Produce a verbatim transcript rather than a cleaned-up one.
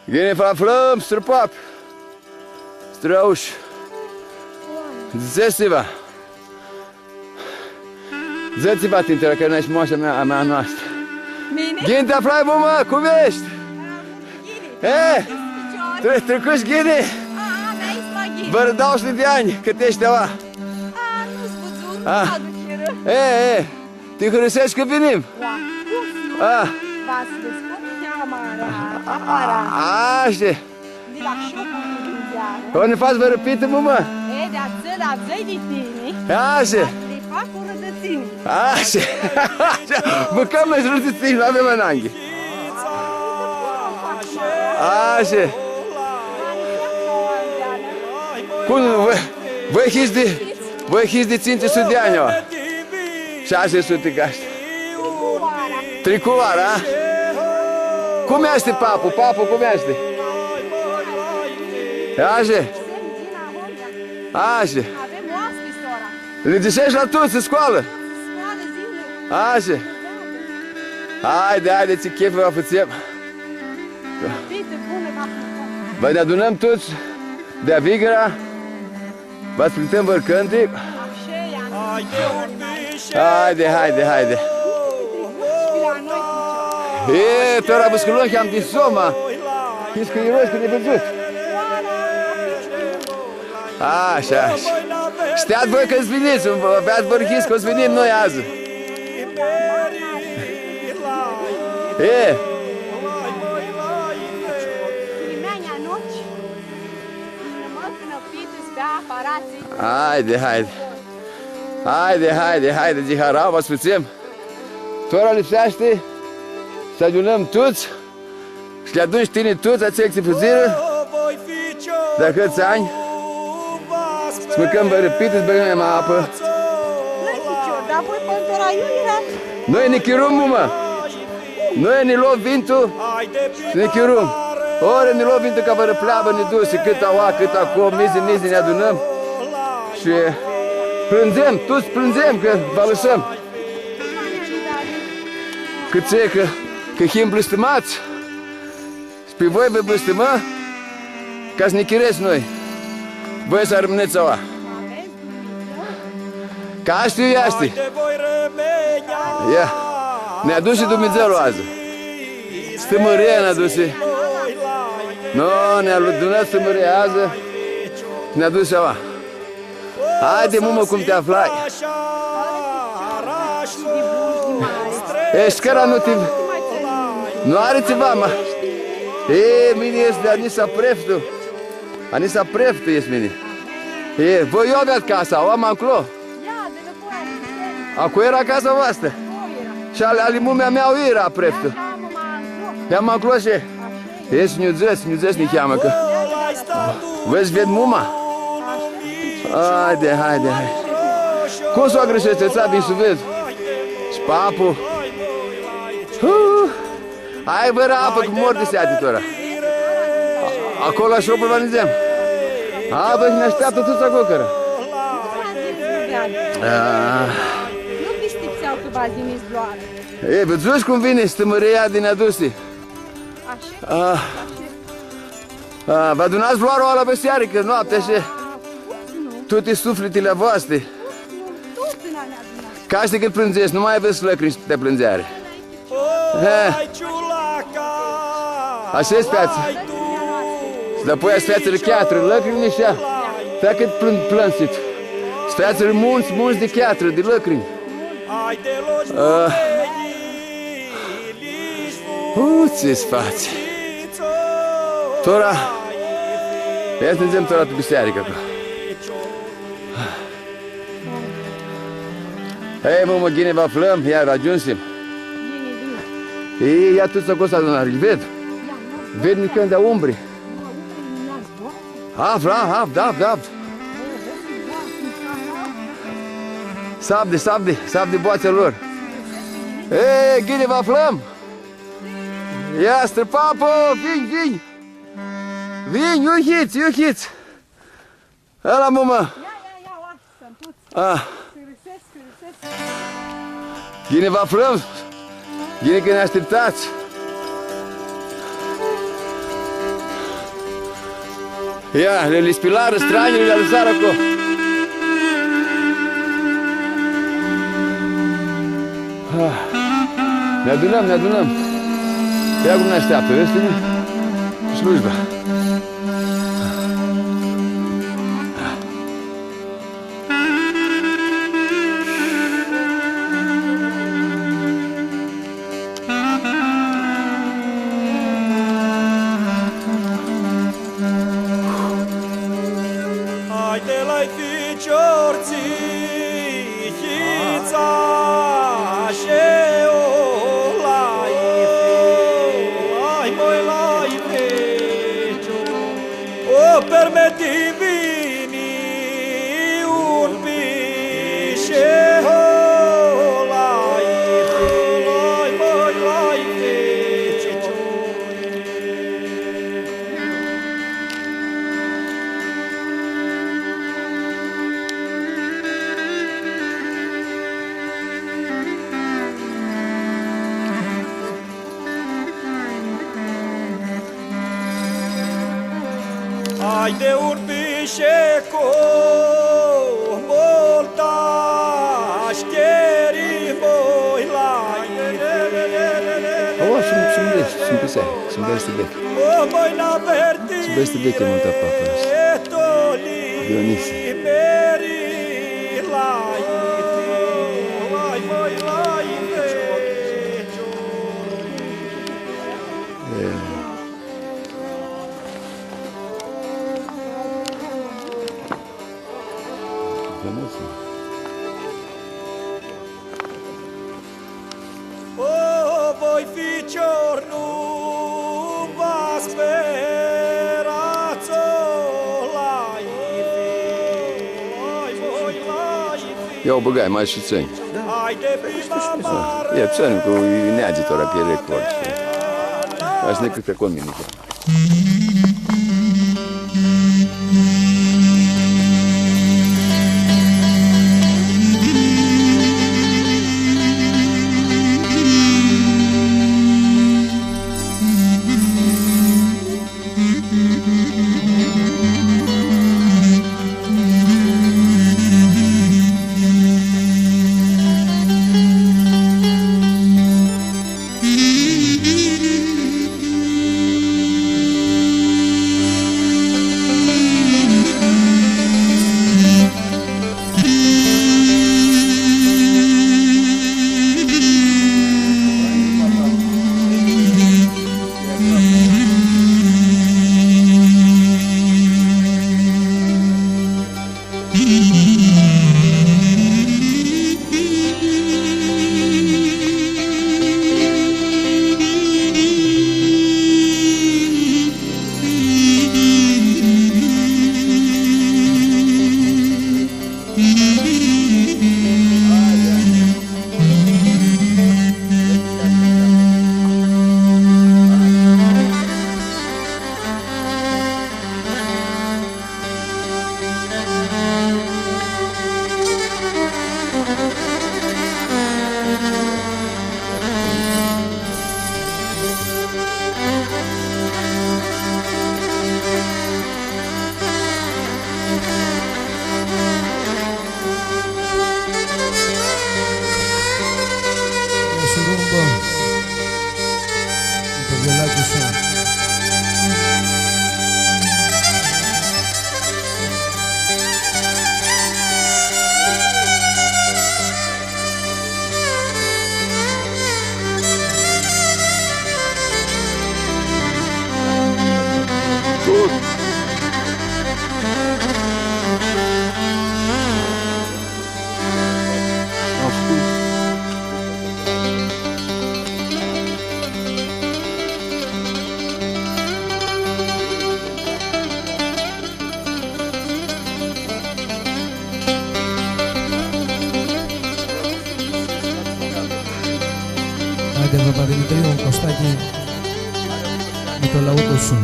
Ghini vã aflãm, strãpap, strãaush. Dzã tsiva. Dzã tsiva, tinti, cã nu easti moasha mea, a mea, a noastrã. Mini? Ghini ti aflai, mumã, cum eshti? Ghini. E? Picior. Tri-, tricush ghini? A, a, mea, easti ma ghini. Vãrã dauã suti di anj, cãt eshti aua? A, nu s-vãdzum, a, nu aduchirã. E, e. Ti hãriseshti cã vinim? Da. Cum s-nu? A. Va s-vã spun cheamara, apara. A, ashi. Di la shoclu di vindearã. Cã nã fats vãrã pitã, mumã? E, di atsea, di atsea di tini. Ashi. Di fac urã di tini. Ashi. Mãcãm noi shi di tini, nu avem ananghi. Ashi. Cum, voi, voi hits di Voi hits di tsintsi suti di anj, o? Shasi suti ca ashi. Tricu oara, a? Cum easti papu? Papu, cum easti? Ashi? Ashi. Li dzãsesh la tuts, scoalã. Ashi. Haidi, haidi, tsi chef va fãtsem. Va nã adunãm tuts di-a Vigra. Va s-cãntãm vãr cãntic. Haidi, haidi, haidi. E, tora vã scãlãm, cã am di soma. Hits cã irosh cã nã vidzuts. Ashi, ashi. Shteats voi cã s-vinits, aveats vãrã hits cã s-vinim noi adzã. E. Haidi, haidi. Haidi, haidi, haidi, di harauã va s-fãtsem. Tora lipseashti s-adunãm tuts shi li adunj tini tuts atselj tsi fudzirã, di ahãts anj, s-mãcãm vãrã pitã, s-bãgãm ma apã. Noi, ficior, dar voi pãn tora iu erat? Noi nã chirum, mumã. Noi nã lo vintu shi nã chirum. Ori nã lo vintu ca vãrã pleavã, nã dusi, cãt aua, cãt aclo, mizi, mizi nã adunãm. Shi plãndzem, tuts plãndzem, cã vã alãsãm. Cã tsi, cã, cã him blãstimats. Shi pi voi vã blãstimã, ca s-nã chirets noi. Voi s-armãnets aua. Ca ashi easti. Ia. Nã adusi Dumnidzãlu adzã. Stãmãria nã adusi. No, nã adunã stãmãria adzã. Nã adusi aua. Haidi, mumã, cum ti aflai? E, shi cara nu ti... Nu ari tsiva, ma. E, mini easti Anisa Preftu. Anisa Preftu easti mini. E, voi iu aveats casa, aua ma nclo? Ia, di la cui ari? Aclo eara casa voastrã? Aclo eara. Shi ali, ali mumea mea, iu eara Preftu? Ia, da, mama, aclo. Ia, ma nclo shi? Ashi. E, s-nj-u dzãts, s-nj-u dzãts, niheamã, cã voi s-ved muma? Haidi, haidi, haidi. Cum s-u agãrsheshti, tsi vin s-u ved? Shi papu. Hu! Ai vãrã apã, cã mor di seati tora. Aclo la shopul va nidzem. A, bã, nã ashteaptã tuts aclo, cara. A. Nu pistipsea cã va yini zboarã. E, vidzush cum vini stãmãria di nã adusi. Ashi? A. A, vã adunats vãrãoarã la bisearicã, noaptea, shi tuti suflitili a voasti. Ca shtii cãt plãndzeshti, nu ma avets lãcrinj ti plãndzeari. E. Ashi easti featsi. Shi dapoi s-featsirã cheatrã lãcrinjli shi ia, fea cãt plãn-, plãnsit. S-featsirã muntsã, muntsã di cheatrã, di lãcrinj. A. U, tsi s-fatsi? Tora, ia s-nidzem tora tu bisearicã aclo. Ei, mumã, ghini vã aflãm, ia, agiumsim. Ghini, ghini. Ei, ia tuts aclo s-adunarã, lji ved. Ia, ia. Ved nicãndu umbri. Ia, umbri, ia, zboarã. Aflã, aflã, da, da. S-avdi, s-avdi, s-avdi boatsea lor. E, ghini vã aflãm! Ia, strãpapã, vinj, vinj! Vinj, iu hits, iu hits! Ãla, mumã! Ia, ia, ia, oa, suntu tuts. A. Hãrisescu, hãrisescu. Ghini vã aflãm! Ghini cã nã ashtiptats! Ia, li, li spilarã stranjili, li alãsarã aclo. Ah, nã adunãm, nã adunãm. Ia cum nã ashteaptã, vedz tini? Slujba. Haide, lai, ficior, tsi hits ashi, o, lai, lai, mãi, lai, ficior. O, permiti-mi un pishe, o, lai, lai, mãi, lai, ficior. Haide, un pishe cu multã ashteri, mãi, lai. Ava, s-nu, s-nu dai, s-nu pisai, s-nu dai, s-nu dai. O, mãi, n-averti. S-nu dai, s-nu dai, cã multã papã. Dionisi. Meri, lai, lai, mãi, lai, ficior. E. O, voi, ficior, nu va sperats, o, lai, lai, voi, lai. Ia u bãgai, ma shi tsãnj. Haide, prima oarã. E, tsãnj, cã e neadzi tora, cã e record. Ashi nã cred cã cu mini. Ia s-u rumbã. Cu violaclji shi Haide, baba Dimitriu, Costache, mi to laudu shi.